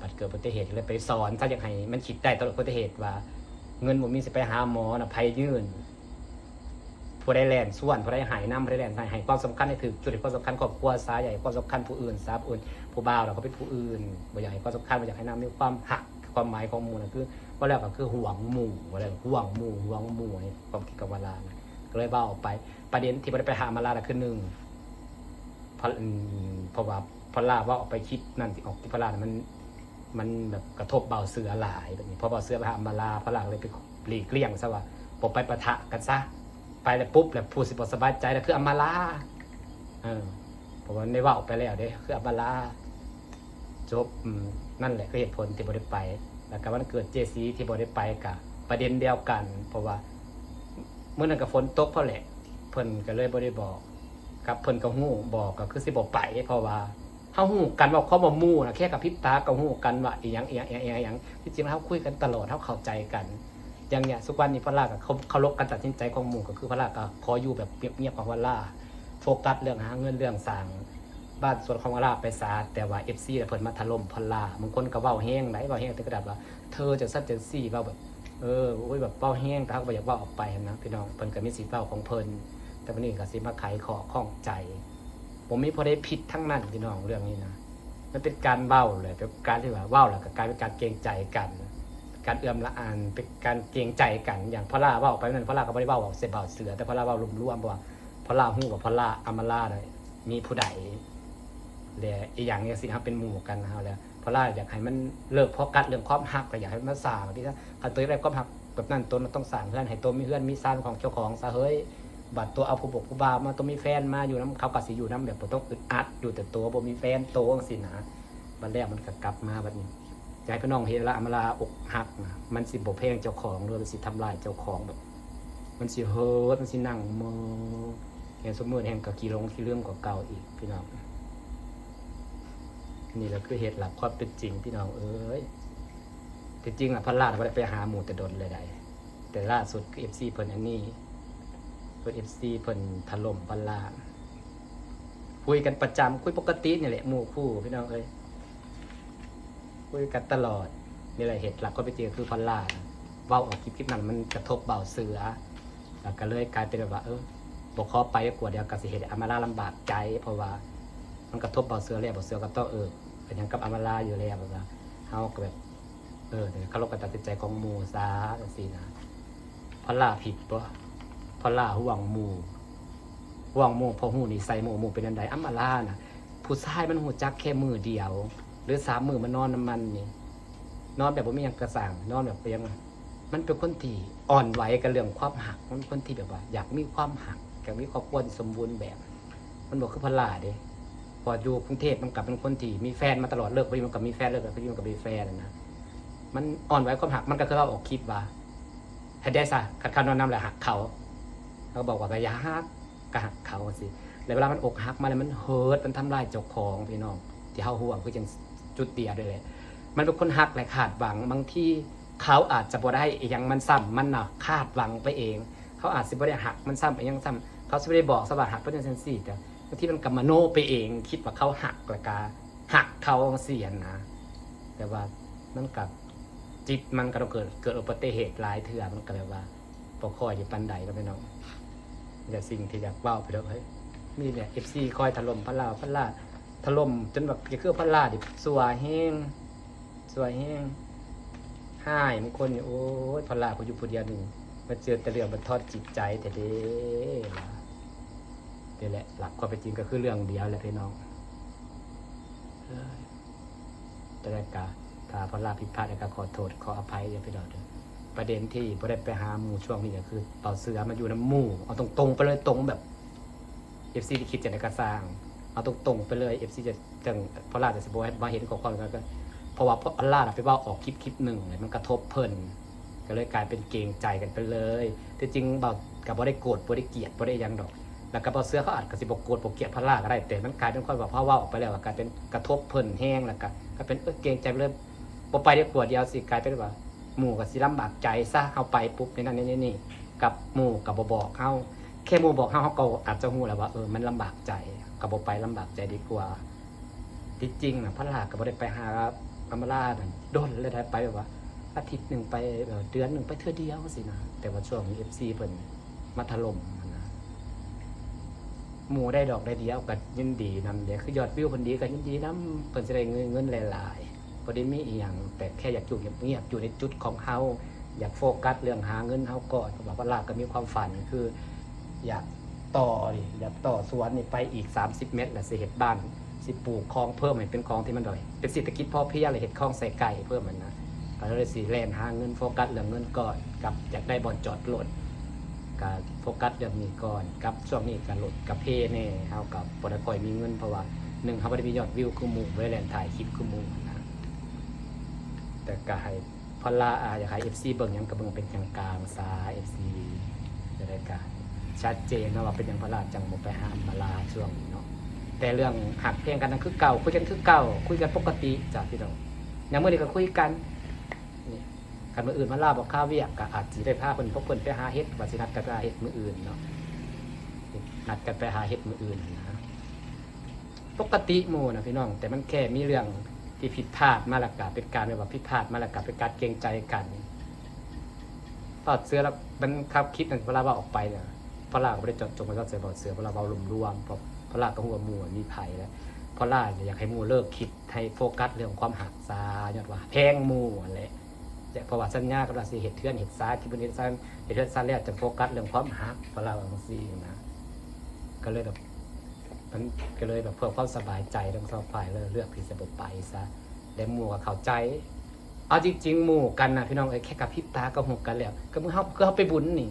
ບັດເກີດອຸບັດຕິເຫດ ກໍເລີຍໄປສອນຊະ ຢາກໃຫ້ມັນຄິດໄດ້ຕະຫຼອດອຸບັດຕິເຫດວ່າ ເງິນບໍ່ມີຊິໄປຫາໝໍນະ ໃຜຍື່ນ ຜູ້ໃດແລ່ນຊວນ ຜູ້ໃດໃຫ້ນຳ ຜູ້ໃດແລ່ນໃຫ້ ໃຫ້ຄວາມສຳຄັນໃຫ້ຖືກຈຸດ ໃຫ້ຄວາມສຳຄັນຄອບຄົວຊະ ຢ່າໃຫ້ຄວາມສຳຄັນຜູ້ອື່ນຊະ ຜູ້ອື່ນ ຜູ້ບ່າວລະເຂົາເປັນຜູ້ອື່ນ ບໍ່ຢາກໃຫ້ຄວາມສຳຄັນ ບໍ່ຢາກໃຫ້ນາງມີຄວາມຮັກ ຄວາມໝາຍຂອງໝູ່ນະ ຄື ເວົ້າແລ້ວກໍຄືຫ່ວງໝູ່ ເວົ້າແລ້ວກໍຫ່ວງໝູ່ ຫ່ວງໝູ່ ໃນຄວາມຄິດຂອງພອລລານະ ກໍເລີຍເວົ້າອອກໄປ. ປະເດັນທີ່ບໍ່ໄດ້ໄປຫາອຳມາລານະ ຄືໜຶ່ງ ພະ ອືມ ເພາະວ່າພອລລາເວົ້າອອກໄປຄລິບນັ້ນ ທີ່ອອກທີ່ພອລລານະ ມັນ ມັນແບບກະທົບບ່າວເສືອຫຼາຍ ແບບນີ້ ພໍບ່າວເສືອໄປຫາອຳມາລາ ພອລລາກໍເລີຍໄປຫຼີກລ່ຽງຊະວ່າ ບໍ່ໄປປະທະກັນຊະ ໄປແລ້ວປຸບ ແລ້ວຜູ້ຊິບໍ່ສະບາຍໃຈລະຄືອຳມາລາ ເອີ ເພາະວ່າໄດ້ເວົ້າໄປແລ້ວເດ້ ຄືອຳມາລາ ຈົບ ອືມ ນັ້ນແຫຼະຄືເຫດຜົນທີ່ບໍ່ໄດ້ໄປ. ແລ້ວກໍວັນເກີດເຈສີທີ່ບໍ່ໄດ້ໄປກໍປະເດັນດຽວກັນ ເພາະວ່າມື້ນັ້ນກໍຝົນຕົກພໍ້ແຫຼະ ເພິ່ນກໍເລີຍບໍ່ໄດ້ບອກ ກັບເພິ່ນກໍຮູ້ ບອກກໍຄືຊິບໍ່ໄປ ເພາະວ່າເຮົາຮູ້ກັນວ່າຄວາມວ່າໝູ່ນະ ແຄ່ກະພິບຕາກໍຮູ້ກັນວ່າອີ່ຫຍັງ ອີ່ຫຍັງ ອີ່ຫຍັງ ອີ່ຫຍັງ ທີ່ຈິງເຮົາຄຸຍກັນຕະຫຼອດ ເຮົາເຂົ້າໃຈກັນ. ຢ່າງເນີ້ຍ ທຸກວັນນີ້ພອລລາກໍເຄົາ ເຄົາລົບການຕັດສິນໃຈຂອງໝູ່ ກໍຄືພອລລາກໍຂໍຢູ່ແບບງຽບໆຂອງພອລລາ ໂຟກັສເລື່ອງຫາເງິນ ເລື່ອງສ້າງ ບ້ານສວນຂອງອາລາໄປສາ ແຕ່ວ່າເອັຟຊີລະເພິ່ນມາຖະຫຼົ່ມພອນລາ ບາງຄົນກໍເວົ້າແຮງໄດ໋ ເວົ້າແຮງເຖິງຂະໜາດວ່າ ເທີຈັ່ງຊັ້ນຈັ່ງຊີ້ ເວົ້າແບບ ເອີ ໂອ້ຍ ແບບເວົ້າແຮງ ແຕ່ເຮົາກໍບໍ່ຢາກເວົ້າອອກໄປຫັ້ນນະພີ່ນ້ອງ ເພິ່ນກໍມີສິດເວົ້າຂອງເພິ່ນ ແຕ່ມື້ນີ້ກໍຊິມາໄຂຂໍ້ຂ້ອງໃຈ ບໍ່ມີຜູ້ໃດຜິດທັງນັ້ນພີ່ນ້ອງ ເລື່ອງນີ້ນະ ມັນເປັນການເວົ້າແຫຼະ ເປັນການທີ່ວ່າເວົ້າແລ້ວກໍກາຍເປັນການເກງໃຈກັນ ການເອື້ອມລະອານ ເປັນການເກງໃຈກັນ ຢ່າງພອນລາເວົ້າໄປນັ້ນ ພອນລາກໍບໍ່ໄດ້ເວົ້າໃສ່ບ່າວເສືອ ແຕ່ພອນລາເວົ້າລວມໆ ເພາະວ່າ ພອນລາຮູ້ວ່າພອນລາ ອຳມາລານະມີຜູ້ໃດ ແລະ ອີ່ຫຍັງຈັ່ງຊີ້ ເຮົາເປັນໝູ່ກັນເຮົາແລ້ວ ພອນລາຢາກໃຫ້ມັນເລີກໂຟກັສເລື່ອງຄວາມຮັກ ກໍຢາກໃຫ້ມັນມາສ້າງທີ່ ຄັນໂຕຢາກໄດ້ຄວາມຮັກແບບນັ້ນ ໂຕຕ້ອງສ້າງເຮືອນໃຫ້ໂຕມີເຮືອນມີຊານຂອງເຈົ້າຂອງຊະເຮີ້ຍ ບັດໂຕເອົາຜູ້ບົກຜູ້ບ່າວມາ ໂຕມີແຟນມາຢູ່ນຳ ເຂົາກໍຊິຢູ່ນຳແບບບໍ່ຕ້ອງອຶດອັດ ຢູ່ແຕ່ໂຕບໍ່ມີແຟນໂຕຈັ່ງຊີ້ນະ ບັດແລ້ວມັນກໍກັບມາບັດນີ້ ຢາກໃຫ້ພີ່ນ້ອງເຫັນລະ ອຳມາລາອົກຫັກນະ ມັນຊິບໍ່ແພງເຈົ້າຂອງ ຫຼືວ່າມັນຊິທຳລາຍເຈົ້າຂອງ ແບບມັນຊິເຮີດ ມັນຊິນັ່ງເມີ ແຮ່ງຊຸມມື້ແຮ່ງກໍຂີ້ຫຼົງຂີ້ລືມກວ່າເກົ່າອີກພີ່ນ້ອງ. ນີ້ລະຄືເຫດຫຼັກຄວາມເປັນຈິງພີ່ນ້ອງເອີຍ ທີ່ຈິງລະພັນລ້ານບໍ່ໄດ້ໄປຫາໝູ່ແຕ່ດົນແລ້ວໃດ ແຕ່ລ່າສຸດຄືເອັຟຊີເພິ່ນອັນນີ້ ເພິ່ນເອັຟຊີເພິ່ນຖະຫຼົ່ມພັນລ້ານ ຄຸຍກັນປະຈຳ ຄຸຍປົກກະຕິນີ້ແຫຼະໝູ່ຄູ່ພີ່ນ້ອງເອີຍ ຄຸຍກັນຕະຫຼອດ. ນີ້ແຫຼະເຫດຫຼັກຄວາມເປັນຈິງຄືພັນລ້ານ ເວົ້າອອກຄລິບ ຄລິບນັ້ນມັນກະທົບບ່າວເສືອ ແລ້ວກໍເລີຍກາຍເປັນແບບວ່າ ເອີ ບໍ່ຂໍໄປດີກວ່າ ດຽວກໍຊິເຮັດໃຫ້ອຳມາລາລຳບາກໃຈ ເພາະວ່າມັນກະທົບເບົາເສືອແລ້ວ ເບົາເສືອກໍຕ້ອງ ເອີ ເປັນຫຍັງກັບອຳມາລາຢູ່ແລ້ວ ແບບວ່າເຮົາກໍແບບ ເອີ ເຄົາລົບການຕັດສິນໃຈຂອງໝູ່ຊະ ຈັ່ງຊີ້ນະ. ພອນລາຜິດບໍ່? ພອນລາຫ່ວງໝູ່ ຫ່ວງໝູ່ ເພາະຮູ້ນິໄສໝູ່ ໝູ່ເປັນອັນໃດ. ອຳມາລານະ ຜູ້ຊາຍມັນຮູ້ຈັກແຄ່ມື້ດຽວ ຫຼື ສາມມື້ມານອນນຳມັນນີ້ ນອນແບບບໍ່ມີຫຍັງກະຊ່າງ ນອນແບບຫຍັງ ມັນເປັນຄົນທີ່ອ່ອນໄຫວກັບເລື່ອງຄວາມຮັກ ມັນເປັນຄົນທີ່ແບບວ່າຢາກມີຄວາມຮັກ ຢາກມີຄອບຄົວທີ່ສົມບູນແບບ ມັນບໍ່ຄືພອນລາເດ້. ເພາະຢູ່ກຸງເທບມັນກໍເປັນຄົນທີ່ມີແຟນມາຕະຫຼອດ ເລີກພໍດີມັນກໍມີແຟນ ເລີກພໍດີມັນກໍມີແຟນນະ. ມັນອ່ອນໄຫວຄວາມຮັກ ມັນກໍເຄີຍເວົ້າອອກຄລິບວ່າ ເຮັດໄດ້ຊະ ຄັນເຂົານອນນຳແລ້ວຮັກເຂົາ ເຮົາກໍບອກວ່າ ກໍຢ່າຮັກ ກໍຮັກເຂົາຈັ່ງຊີ້. ແລ້ວເວລາມັນອົກຫັກມາແລ້ວ ມັນເຮີດ ມັນທຳລາຍເຈົ້າຂອງ ພີ່ນ້ອງ ທີ່ເຮົາຫ່ວງຄືຈັ່ງຈຸດດຽວນີ້ແຫຼະ. ມັນເປັນຄົນຮັກ ແລະ ຄາດຫວັງ ບາງທີເຂົາອາດຈະບໍ່ໄດ້ອີ່ຫຍັງ ມັນຊ້ຳ ມັນນະຄາດຫວັງໄປເອງ ເຂົາອາດຊິບໍ່ໄດ້ຮັກ ມັນຊ້ຳອີ່ຫຍັງຊ້ຳ ເຂົາຊິບໍ່ໄດ້ບອກຊະວ່າຮັກ ເປັນຈັ່ງຊັ້ນຊີ້ ແຕ່ບາງທີມັນກໍມະໂນໄປເອງ ຄິດວ່າເຂົາຮັກ ແລ້ວກໍຮັກເຂົາຈັ່ງຊີ້ຫັ້ນນະ. ແຕ່ວ່າມັນກໍ ຈິດມັນກໍຕ້ອງເກີດ ເກີດອຸບັດຕິເຫດຫຼາຍເທື່ອ ມັນກໍແບບວ່າບໍ່ຄ່ອຍຊິປານໃດເນາະ ພີ່ນ້ອງ. ມີແຕ່ສິ່ງທີ່ຢາກເວົ້າໄປເດີ ເຮີ້ຍ ມີແຕ່ເອັຟຊີຄອຍຖະຫຼົ່ມພອນລາ ພອນລາຖະຫຼົ່ມຈົນແບບ ຄືພອນລານີ້ຊົ່ວແຮງ ຊົ່ວແຮງ ຮ້າຍບາງຄົນນີ້ ໂອ້ຍ ພອນລາກໍຢູ່ຜູ້ດຽວນີ້ ມາເຈີແຕ່ເລື່ອງບັນທອນຈິດໃຈແທ້ເດ້. ນີ້ແຫຼະ ຫຼັກຄວາມເປັນຈິງກໍຄືເລື່ອງດຽວແຫຼະ ພີ່ນ້ອງ. ເອີຍ ແຕ່ໃດກະ ຖ້າພອນລາຜິດພາດໃດກະຂໍໂທດຂໍອະໄພເດີພີ່ນ້ອງເດີ. ປະເດັນທີ່ບໍ່ໄດ້ໄປຫາໝູ່ຊ່ວງນີ້ກໍຄື ເບົາເສືອມາຢູ່ນຳໝູ່ ເອົາຕົງໆໄປເລີຍ ຕົງແບບ ເອັຟຊີທີ່ຄິດຈັ່ງໃດກໍຊ່າງ ເອົາຕົງໆໄປເລີຍ ເອັຟຊີຈະຈັ່ງ ພອນລາຈະຊິບໍ່ມາເຫັນຂໍ້ຄວາມນັ້ນ ກໍເພາະວ່າພອນລາໄປເວົ້າອອກຄລິບຄລິບໜຶ່ງ ແລ້ວມັນກະທົບເພິ່ນ ກໍເລີຍກາຍເປັນເກງໃຈກັນໄປເລີຍ. ທີ່ຈິງເບົາກໍບໍ່ໄດ້ໂກດ ບໍ່ໄດ້ກຽດ ບໍ່ໄດ້ຫຍັງດອກ ແລ້ວກໍເບົາເສືອເຂົາອາດກໍຊິບໍ່ໂກດບໍ່ກຽດພອນລາກໍໄດ້ ແຕ່ມັນກາຍເປັນຄວາມວ່າ ເພາະເວົ້າອອກໄປແລ້ວ ກາຍເປັນກະທົບເພິ່ນແຮງ ແລ້ວກໍ ກໍເປັນ ເອີ ເກງໃຈໄປເລີຍ ບໍ່ໄປດີກວ່າ ດຽວຊິກາຍເປັນວ່າ ໝູ່ກໍຊິລຳບາກໃຈຊະ ເຮົາໄປປຸບ ໃນນັ້ນໃນນີ້ ກັບໝູ່ກໍບໍ່ບອກເຮົາ ແຄ່ໝູ່ບອກເຮົາ ເຮົາກໍອາດຈະຮູ້ແລ້ວວ່າ ເອີ ມັນລຳບາກໃຈ ກໍບໍ່ໄປ ລຳບາກໃຈດີກວ່າ. ທີ່ຈິງນະ ພອນລາກໍບໍ່ໄດ້ໄປຫາອຳມາລານັ້ນດົນແລ້ວ ໄດ້ໄປແບບວ່າອາທິດໜຶ່ງໄປ ເດືອນໜຶ່ງໄປເທື່ອດຽວຊີ້ນະ ແຕ່ວ່າຊ່ວງນີ້ເອັຟຊີເພິ່ນມາຖະຫຼົ່ມຫັ້ນນະ. ໝູ່ໄດ້ດອກໄດ້ດຽວກໍຍິນດີນຳເດ້ ຄືຍອດວິວເພິ່ນດີກໍຍິນດີນຳ ເພິ່ນຊິໄດ້ເງິນ ເງິນຫຼາຍໆ ບໍ່ໄດ້ມີອີ່ຫຍັງ ແຕ່ແຄ່ຢາກຢູ່ງຽບໆ ຢູ່ໃນຈຸດຂອງເຮົາ ຢາກໂຟກັສເລື່ອງຫາເງິນເຮົາກ່ອນ ເພາະວ່າພອນລາກໍມີຄວາມຝັນ ຄືຢາກຕໍ່ນີ້ ຢາກຕໍ່ສວນນີ້ໄປອີກສາມສິບແມັດ ແລ້ວຊິເຮັດບ້ານ ຊິປູກຂອງເພີ່ມໃຫ້ເປັນຂອງທີ່ມັນແບບເປັນເສດຖະກິດພໍພຽງ ແລ້ວເຮັດຄອງໃສ່ໄກ່ເພີ່ມຫັ້ນນະ. ກໍເລີຍຊິແລ່ນຫາເງິນ ໂຟກັສເລື່ອງເງິນກ່ອນ ກັບຢາກໄດ້ບ່ອນຈອດລົດ ກໍໂຟກັສເລື່ອງນີ້ກ່ອນ ກັບຊ່ວງນີ້ກໍລົດກະເພແດ່ ເຮົາກໍບໍ່ໄດ້ຄ່ອຍມີເງິນ ເພາະວ່າໜຶ່ງ ເຮົາບໍ່ໄດ້ມີຍອດວິວຄືໝູ່ ບໍ່ໄດ້ແລ່ນຖ່າຍຄລິບຄືໝູ່ຫັ້ນນະ. ແຕ່ກໍໃຫ້ ພອນລາ ອາ ຢາກໃຫ້ເອັຟຊີເບິ່ງຫຍັງກໍເບິ່ງເປັນກາງໆຊະ ເອັຟຊີ ຈະໄດ້ກະຊັດເຈນເນາະ ວ່າເປັນຫຍັງພອນລາຈັ່ງບໍ່ໄປຫາອຳມາລາຊ່ວງນີ້ເນາະ. ແຕ່ເລື່ອງຮັກແພງກັນນັ້ນຄືເກົ່າ ຄຸຍກັນຄືເກົ່າ ຄຸຍກັນປົກກະຕິຈ້ະພີ່ນ້ອງ ຢ່າງມື້ນີ້ກໍຄຸຍກັນ. ນີ້ ຄັນມື້ອື່ນພອນລາບໍ່ຄາວຽກ ກໍອາດຊິໄດ້ພາເພິ່ນ ພວກເພິ່ນໄປຫາເຫັດ ວ່າຊິນັດກັນໄປຫາເຫັດມື້ອື່ນເນາະ ນັດກັນໄປຫາເຫັດມື້ອື່ນຫັ້ນນະ. ປົກກະຕິໝູ່ນະພີ່ນ້ອງ ແຕ່ມັນແຄ່ມີເລື່ອງທີ່ຜິດພາດມາ ແລ້ວກະເປັນການແບບວ່າຜິດພາດມາ ແລ້ວກະເປັນການເກງໃຈກັນ. ເບົາເສືອລະ ມັນຄາບຄິດນັ້ນ ເວລາເວົ້າອອກໄປນະ ພອນລາກໍບໍ່ໄດ້ເຈາະຈົງວ່າເວົ້າໃສ່ເບົາເສືອ ເພາະລາເວົ້າລວມໆ ເພາະ ເພາະລາກໍຮູ້ວ່າໝູ່ມີໃຜແລ້ວ ເພາະລາຢາກໃຫ້ໝູ່ເລີກຄິດ ໃຫ້ໂຟກັສເລື່ອງຄວາມຮັກຊະ ຍ້ອນວ່າແພງໝູ່ຫັ້ນແຫຼະ. ເພາະວ່າສັນຍາກັນວ່າຊິເຮັດເຮືອນເຮັດຊານ ທີ່ເພິ່ນເຮັດຊານ ເຮັດເຮືອນຊານແລ້ວ ຈັ່ງໂຟກັສເລື່ອງຄວາມຮັກ ເພາະລາວ່າຈັ່ງຊີ້ນະ. ກໍເລີຍແບບ ມັນກໍເລີຍແບບເພື່ອຄວາມສະບາຍໃຈທັງສອງຝ່າຍ ເລີຍເລືອກທີ່ຈະບໍ່ໄປຊະ ແລະ ໝູ່ກໍເຂົ້າໃຈ. ເອົາຈິງໆ ໝູ່ກັນນະພີ່ນ້ອງເອີຍ ແຄ່ກະພິບຕາກໍຮູ້ກັນແລ້ວ. ກໍເໝືອນເຮົາ ຄືເຮົາໄປບຸນນີ້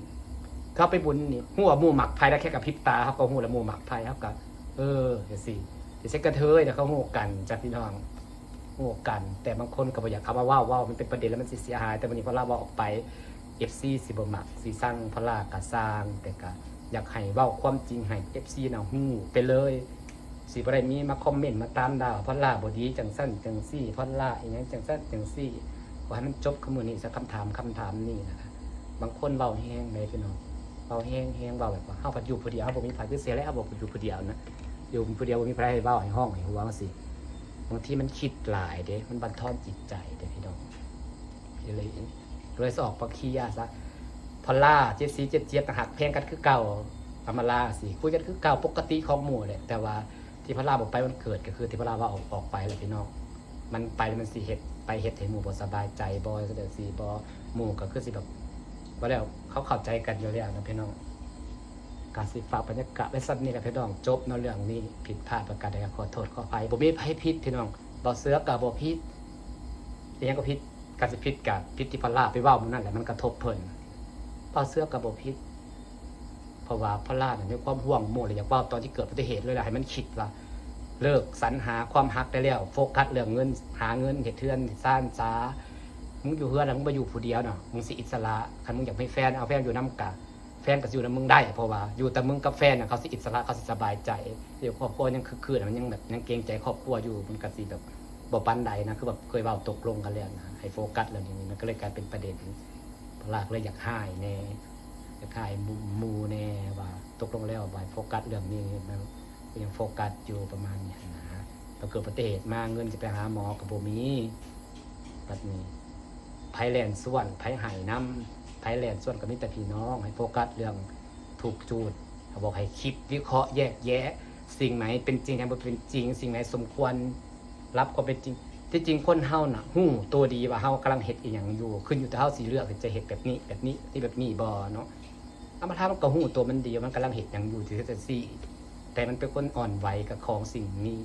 ເຮົາໄປບຸນນີ້ ຮູ້ວ່າໝູ່ມັກໃຜ ແລ້ວແຄ່ກະພິບຕາເຮົາກໍຮູ້ແລ້ວໝູ່ມັກໃຜ ເຮົາກໍ ເອີ ຈັ່ງຊີ້ ຈັ່ງຊີ້ ກະເທີຍນະ ເຂົາຮູ້ກັນຈ້ະພີ່ນ້ອງ ຮູ້ກັນ. ແຕ່ບາງຄົນກໍບໍ່ຢາກເອົາມາເວົ້າ ເວົ້າມັນເປັນປະເດັນແລ້ວມັນຊິເສຍຫາຍ. ແຕ່ມື້ນີ້ພອນລາເວົ້າອອກໄປ ເອັຟຊີຊິບໍ່ມັກ ຊິຊັງພອນລາກໍຊ່າງ ແຕ່ກໍຢາກໃຫ້ເວົ້າຄວາມຈິງໃຫ້ເອັຟຊີນະຮູ້ໄປເລີຍ. ຊິບໍ່ໄດ້ມີມາຄອມເມັນມາຕາມດ່າວ່າ ພອນລາບໍ່ດີຈັ່ງຊັ້ນຈັ່ງຊີ້ ພອນລາອີ່ຫຍັງຈັ່ງຊັ້ນຈັ່ງຊີ້ ຂໍໃຫ້ມັນຈົບຄືມື້ນີ້ຊະ ຄຳຖາມ ຄຳຖາມນີ້ນະ. ບາງຄົນເວົ້າແຮງເດ້ພີ່ນ້ອງ ເວົ້າແຮງໆ ເວົ້າແບບວ່າເຮົາພັດຢູ່ຜູ້ດຽວ ເຮົາບໍ່ມີໃຜ ຄືຊິແລ້ວ ເຮົາບໍ່ຢູ່ຜູ້ດຽວນະ ຢູ່ຜູ້ດຽວບໍ່ມີໃຜໃຫ້ເວົ້າໃຫ້ຮ້ອງໃຫ້ຫົວຈັ່ງຊີ້. ບາງທີມັນຄິດຫຼາຍເດ້ ມັນບັນທອນຈິດໃຈເດ້ພີ່ນ້ອງ. ເລີຍ ເລີຍຊິອອກມາເຄຍຊະ ພ ພອລລ່າ ເຈັດສີ່ ເຈັດເຈັດ ກໍຮັກແພງກັນຄືເກົ່າ ອຳມາລາ ຊິຄຸຍກັນຄືເກົ່າ ປົກກະຕິຂອງໝູ່ແຫຼະ. ແຕ່ວ່າທີ່ພອລລ່າບໍ່ໄປວັນເກີດ ກໍຄືທີ່ພອລລ່າວ່າອອກ ອອກໄປແຫຼະພີ່ນ້ອງ. ມັນໄປແລ້ວມັນຊິເຮັດ ໄປເຮັດໃຫ້ໝູ່ບໍ່ສະບາຍໃຈບໍ່ ຈັ່ງຊີ້ບໍ່? ໝູ່ກໍຄືຊິແບບ ວ່າແລ້ວເຂົາເຂົ້າໃຈກັນຢູ່ແລ້ວນະພີ່ນ້ອງ. ກະຊິຝາກບັນຍາກາດໄວ້ສ່ຳນີ້ແຫຼະພີ່ນ້ອງ. ຈົບເນາະເລື່ອງນີ້. ຜິດພາດປະການໃດກໍຂໍໂທດຂໍອະໄພ. ບໍ່ມີໃຜຜິດພີ່ນ້ອງ. ບໍ່ເຊື່ອກໍບໍ່ຜິດ. ອີຫຍັງກໍຜິດ? ກະຊິຜິດກະຜິດທີ່ພອລລ່າໄປເວົ້າມື້ນັ້ນແຫຼະ ມັນກະທົບເພິ່ນ. ບໍ່ເຊື່ອກໍບໍ່ຜິດ. ເພາະວ່າພອລລ່ານີ້ມີຄວາມຫ່ວງໝູ່ ແລະ ຢາກເວົ້າຕອນທີ່ເກີດອຸບັດຕິເຫດເລີຍ ແລະ ໃຫ້ມັນຄິດວ່າ ເລີກສັນຫາຄວາມຮັກໄດ້ແລ້ວ ໂຟກັສເລື່ອງເງິນ ຫາເງິນ ເຮັດເຮືອນຊານຊາ. ມຶງຢູ່ເຮືອນນະ ມຶງບໍ່ຢູ່ຜູ້ດຽວນະ ມຶງຊິອິດສະຫຼະ. ຄັນມຶງຢາກມີແຟນ ເອົາແຟນຢູ່ນຳກະ ແຟນກໍຊິຢູ່ນຳມຶງໄດ້ ເພາະວ່າຢູ່ແຕ່ມຶງກັບແຟນນະ ເຂົາຊິອິດສະຫຼະ ເຂົາຊິສະບາຍໃຈ. ຢູ່ຄອບຄົວຍັງຄຶກຄື້ນ ມັນຍັງແບບ ຍັງເກງໃຈຄອບຄົວຢູ່ ມັນກໍຊິແບບບໍ່ປານໃດນະ. ຄືແບບເຄີຍເວົ້າຕົກລົງກັນແລ້ວນະ ໃຫ້ໂຟກັສເລື່ອງນີ້ ມັນກໍເລີຍກາຍເປັນປະເດັນ. ພອລລ່າກໍເລີຍຢາກຮ້າຍແດ່ ຢາກຮ້າຍໝູ່ແດ່ວ່າ ຕົກລົງແລ້ວວ່າໂຟກັສເລື່ອງນີ້ ມັນກໍຍັງໂຟກັສຢູ່ປະມານນີ້ຫັ້ນນະ. ກໍເກີດອຸບັດຕິເຫດມາ ເງິນຊິໄປຫາໝໍກໍບໍ່ມີ ບັດນີ້ ໃຜແລ່ນຊວນ ໃຜໃຫ້ນຳ ໃຜແລ່ນຊວນ ກໍມີແຕ່ພີ່ນ້ອງ. ໃຫ້ໂຟກັສເລື່ອງ ຖືກຈຸດ ເຂົາບອກໃຫ້ຄິດ ວິເຄາະ ແຍກແຍະ ສິ່ງໃດເປັນຈິງ ແລະ ບໍ່ເປັນຈິງ ສິ່ງໃດສົມຄວນຮັບຄວາມເປັນຈິງ. ທີ່ຈິງຄົນເຮົານະ ຮູ້ໂຕດີວ່າເຮົາກຳລັງເຮັດອີ່ຫຍັງຢູ່ ຂຶ້ນຢູ່ແຕ່ເຮົາຊິເລືອກທີ່ຈະເຮັດແບບນີ້ ແບບນີ້ ທີ່ແບບນີ້ບໍ່ເນາະ. ທຳມະດາມັນກໍຮູ້ໂຕມັນດີວ່າມັນກຳລັງເຮັດຫຍັງຢູ່ ທີ່ເຮັດຈັ່ງຊີ້ ແຕ່ມັນເປັນຄົນອ່ອນໄຫວກັບຂອງສິ່ງນີ້.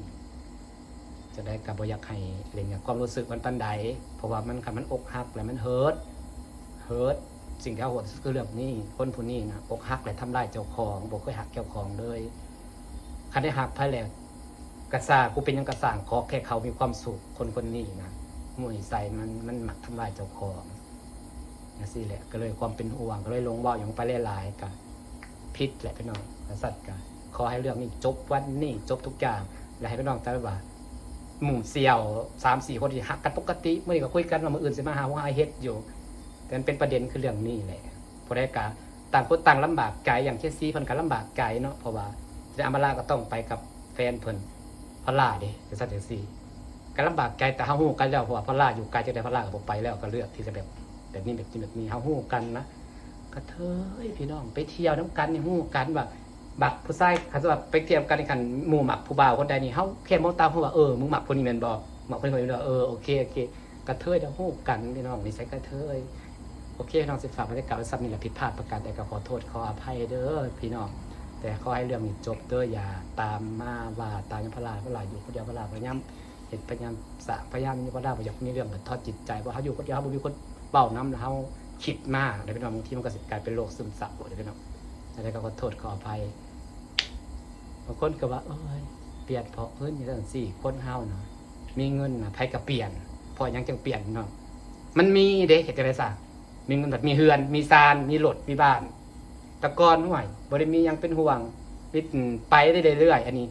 ຈັ່ງໃດກໍບໍ່ຢາກໃຫ້ເຫຼັ່ນກັບຄວາມຮູ້ສຶກມັນປານໃດ ເພາະວ່າມັນ ຄັນມັນອົກຫັກແລ້ວມັນເຮີດ ເຮີດ. ສິ່ງທີ່ເຮົາໂຫດທີ່ສຸດຄືເລື່ອງນີ້ ຄົນຜູ້ນີ້ນະ ອົກຫັກແລ້ວທຳລາຍເຈົ້າຂອງ ບໍ່ເຄີຍຮັກເຈົ້າຂອງເລີຍ. ຄັນໄດ້ຮັກໃຜແລ້ວກະຊ່າງ ຜູ້ເປັນຫຍັງກະຊ່າງ ຂໍແຄ່ເຂົາມີຄວາມສຸກ. ຄົນຄົນນີ້ນະ ນິໄສມັນ ມັນມັກທຳລາຍເຈົ້າຂອງ ຈັ່ງຊີ້ແຫຼະ. ກໍເລີຍຄວາມເປັນຫ່ວງ ກໍເລີຍຫຼົງເວົ້າຫຍັງໄປຫຼາຍໆ ກະຜິດແຫຼະພີ່ນ້ອງ. ວ່າຊັ້ນກະຂໍໃຫ້ເລື່ອງນີ້ຈົບວັນນີ້ ຈົບທຸກຢ່າງ ແລະ ໃຫ້ພີ່ນ້ອງຈຳໄວ້ວ່າ ໝູ່ສ່ຽວສາມສີ່ຄົນທີ່ຮັກກັນປົກກະຕິ ມື້ນີ້ກໍຄຸຍກັນວ່າມື້ອື່ນຊິມາຫາຫົວຫາເຫັດຢູ່ ແຕ່ມັນເປັນປະເດັນຄືເລື່ອງນີ້ແຫຼະ. ຜູ້ໃດກະຕ່າງຄົນຕ່າງລຳບາກໃຈ ຢ່າງເຈຊີເພິ່ນກະລຳບາກໃຈເນາະ ເພາະວ່າອຳມາລາກໍຕ້ອງໄປກັບແຟນເພິ່ນ ພອລລ່າເດ້ ຈັ່ງຊັ້ນຈັ່ງຊີ້ ກໍລຳບາກໃຈ. ແຕ່ເຮົາຮູ້ກັນແລ້ວ ເພາະວ່າພອລລ່າຢູ່ໄກ ຈັ່ງໃດພອລລ່າກໍບໍ່ໄປແລ້ວ ກໍເລືອກທີ່ຈະແບບ ແບບນີ້ ແບບນີ້ ແບບນີ້ ເຮົາຮູ້ກັນນະ. ກະເທີຍພີ່ນ້ອງ ໄປທ່ຽວນຳກັນນີ້ຮູ້ກັນວ່າ ບັກຜູ້ຊາຍ ຄັນວ່າໄປທ່ຽວນຳກັນນີ້ ຄັນໝູ່ມັກຜູ້ບ່າວຄົນໃດນີ້ ເຮົາແຄ່ມອງຕາຮູ້ວ່າ ເອີ ມຶງມັກຜູ້ນີ້ແມ່ນບໍ່ ມັກຜູ້ນີ້ແມ່ນບໍ່ ເອີ ໂອເຄ ໂອເຄ. ກະເທີຍເຮົາຮູ້ກັນພີ່ນ້ອງ ນິໄສກະເທີຍ. ໂອເຄພີ່ນ້ອງ ຊິຝາກບັນຍາກາດໄວ້ສ່ຳນີ້ແຫຼະ. ຜິດພາດປະການໃດກໍຂໍໂທດຂໍອະໄພເດີພີ່ນ້ອງ ແຕ່ຂໍໃຫ້ເລື່ອງນີ້ຈົບເດີ ຢ່າຕາມມາວ່າຕາຍນຳພອລລ່າ. ພອລລ່າຢູ່ຄົນດຽວ ພອລລ່າພະຍາຍາມ ເຮັດພະຍາຍາມສ້າງ ພະຍາຍາມຢູ່ບໍ່ໄດ້ ບໍ່ຢາກມີເລື່ອງແບບທອດຈິດໃຈ ເພາະເຮົາຢູ່ຄົນດຽວ ເຮົາບໍ່ມີຄົນເວົ້ານຳ ແລ້ວເຮົາຄິດມາ ແລ້ວພີ່ນ້ອງ ບາງທີມັນກໍຊິກາຍເປັນໂລກຊຶມເສົ້າເດ້ພີ່ນ້ອງ. ຈັ່ງໃດກໍຂໍໂທດຂໍອະໄພ. ບາງຄົນກໍວ່າ ໂອ້ຍ ປ່ຽນເພາະເງິນ ຈັ່ງຊັ້ນຈັ່ງຊີ້. ຄົນເຮົານະ ມີເງິນນະ ໃຜກໍປ່ຽນ ເພາະຫຍັງຈຶ່ງປ່ຽນເນາະ? ມັນມີເດ້ ເຮັດຈັ່ງໃດຊະ? ມີເງິນ ບັດມີເຮືອນ ມີຊານ ມີລົດ ມີບ້ານ. ແຕ່ກ່ອນ ຫ້ວຍ ບໍ່ໄດ້ມີຫຍັງເປັນຫ່ວງ ມີ ໄປໄດ້ເລື້ອຍໆ. ອັນນີ້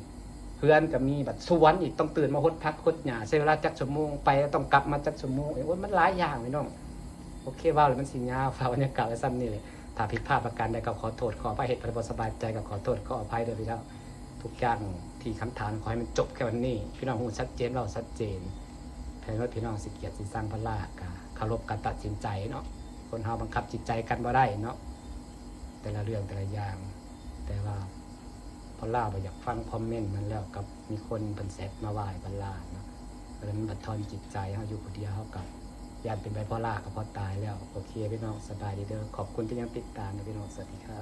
ເຮືອນກໍມີ ບັດສວນອີກ ຕ້ອງຕື່ນມາຫົດຜັກຫົດຫຍ້າ ໃຊ້ເວລາຈັກຊົ່ວໂມງ ໄປແລ້ວຕ້ອງກັບມາຈັກຊົ່ວໂມງ. ໂອ້ຍ ມັນຫຼາຍຢ່າງພີ່ນ້ອງ. ໂອເຄ ເວົ້າແລ້ວມັນຊິຍາວ ຝາກບັນຍາກາດໄວ້ສ່ຳນີ້ແຫຼະ. ຖ້າຜິດພາດປະການໃດກໍຂໍໂທດຂໍອະໄພ ເຮັດໃຜບໍ່ສະບາຍໃຈກໍຂໍໂທດຂໍອະໄພເດີພີ່ນ້ອງ. ທຸກຢ່າງທີ່ຄຳຖາມ ຂໍໃຫ້ມັນຈົບແຄ່ວັນນີ້ ພີ່ນ້ອງຮູ້ຊັດເຈນ ເວົ້າຊັດເຈນ. ແຜນວ່າພີ່ນ້ອງຊິກຽດຊິຊັງພອລລ່າ ກະເຄົາລົບການຕັດສິນໃຈເນາະ. ຄົນເຮົາບັງຄັບຈິດໃຈກັນບໍ່ໄດ້ເນາະ ແຕ່ລະເລື່ອງແຕ່ລະຢ່າງ. ແຕ່ວ່າພອລລ່າບໍ່ຢາກຟັງຄອມເມັນນັ້ນແລ້ວ ກັບມີຄົນເພິ່ນແຊັດມາວ່າໃຫ້ພອລລ່າເນາະ. ກໍເລີຍມັນບັດທອນຈິດໃຈ ເຮົາຢູ່ຜູ້ດຽວ ເຮົາກໍຢ້ານເປັນໄບໂພລ່າກໍພໍຕາຍແລ້ວ. ໂອເຄພີ່ນ້ອງ ສະບາຍດີເດີ. ຂອບຄຸນທີ່ຍັງຕິດຕາມເດີພີ່ນ້ອງ. ສະຫວັດດີຄ່ະ.